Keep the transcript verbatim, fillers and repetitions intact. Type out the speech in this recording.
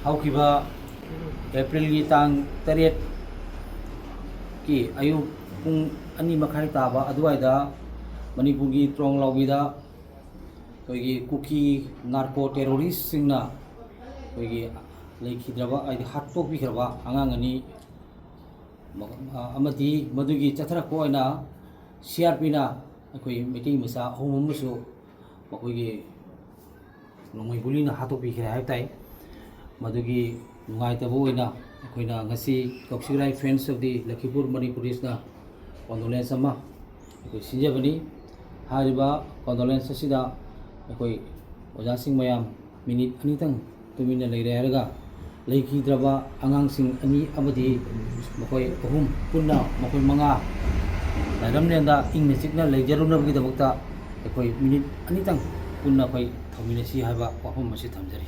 ꯍꯧꯈꯤꯕ ꯑꯦꯄ꯭ꯔꯤꯜꯒꯤ ꯇꯥꯡ ꯇꯔꯦꯠꯀꯤ ꯑꯌꯨꯛ ꯄꯨꯡ ꯑꯅꯤ ꯃꯈꯥꯏ ꯇꯥꯕ ꯑꯗꯨꯋꯥꯏꯗ ꯃꯅꯤꯄꯨꯔꯒꯤ ꯇ꯭ꯔꯣꯡ ꯂꯥꯎꯕꯤꯗ ꯑꯩꯈꯣꯏꯒꯤ ꯀꯨꯀꯤ ꯅꯥꯔꯀꯣ ꯇꯦꯔꯣꯔꯤꯁꯁꯤꯡꯅ ꯑꯩꯈꯣꯏꯒꯤ ꯂꯩꯈꯤꯗ꯭ꯔꯕ, ꯍꯥꯏꯗꯤ ꯍꯥꯠꯇꯣꯛꯄꯤꯈ꯭ꯔꯕ ꯑꯉꯥꯡ ꯑꯅꯤ ꯑꯃꯗꯤ ꯃꯗꯨꯒꯤ ꯆꯠꯊꯔꯛꯄ ꯑꯣꯏꯅ ꯁꯤ ꯑꯥꯔ ꯄꯤꯅ ꯑꯩꯈꯣꯏ ꯃꯩꯇꯩ ꯃꯆꯥ ꯑꯍꯨꯝ ꯑꯃꯁꯨ ꯃꯈꯣꯏꯒꯤ ꯅꯣꯡꯃꯩ ꯒꯨꯂꯤꯅ ꯍꯥꯠꯇꯣꯛꯄꯤꯈ꯭ꯔꯦ ꯍꯥꯏꯕ ꯇꯥꯏ꯫ ꯃꯗꯨꯒꯤ ꯅꯨꯡꯉꯥꯏꯇꯕ ꯑꯣꯏꯅ ꯑꯩꯈꯣꯏꯅ ꯉꯁꯤ ꯀꯛꯆꯤꯡ ꯔꯥꯏ ꯐ꯭ꯔꯦꯟꯁ ꯑꯣꯐ ꯗꯤ ꯂꯈꯤꯄꯨꯔ ꯃꯅꯤꯄꯨꯔꯤꯁꯅ ꯀꯣꯟꯗꯣꯂꯦꯟꯁ ꯑꯃ ꯑꯩꯈꯣꯏ ꯁꯤꯟꯖꯕꯅꯤ꯫ ꯍꯥꯏꯔꯤꯕ ꯀꯣꯟꯗꯣꯂꯦꯟꯁ ꯑꯁꯤꯗ ꯑꯩꯈꯣꯏ ꯑꯣꯖꯥꯁꯤꯡ ꯃꯌꯥꯝ ꯃꯤꯅꯤꯠ ꯑꯅꯤꯇꯪ ꯇꯨꯃꯤꯟꯅ ꯂꯩꯔꯦ ꯍꯥꯏꯔꯒ, ꯂꯩꯈꯤꯗ꯭ꯔꯕ ꯑꯉꯥꯡꯁꯤꯡ ꯑꯅꯤ ꯑꯃꯗꯤ ꯃꯈꯣꯏ ꯑꯍꯨꯝ ꯄꯨꯟꯅ, ꯃꯈꯣꯏ ꯃꯉꯥ ꯂꯥꯏꯔꯝꯂꯦꯟꯗ ꯏꯪꯅ ꯆꯤꯛꯅ ꯂꯩꯖꯔꯨꯅꯕꯒꯤꯗꯃꯛꯇ ꯑꯩꯈꯣꯏ ꯃꯤꯅꯤꯠ ꯑꯅꯤꯇꯪ ꯄꯨꯟꯅ ꯑꯩꯈꯣꯏ ꯊꯧꯃꯤꯟꯅꯁꯤ ꯍꯥꯏꯕ ꯋꯥꯐꯝ ꯑꯁꯤ ꯊꯝꯖꯔꯤ꯫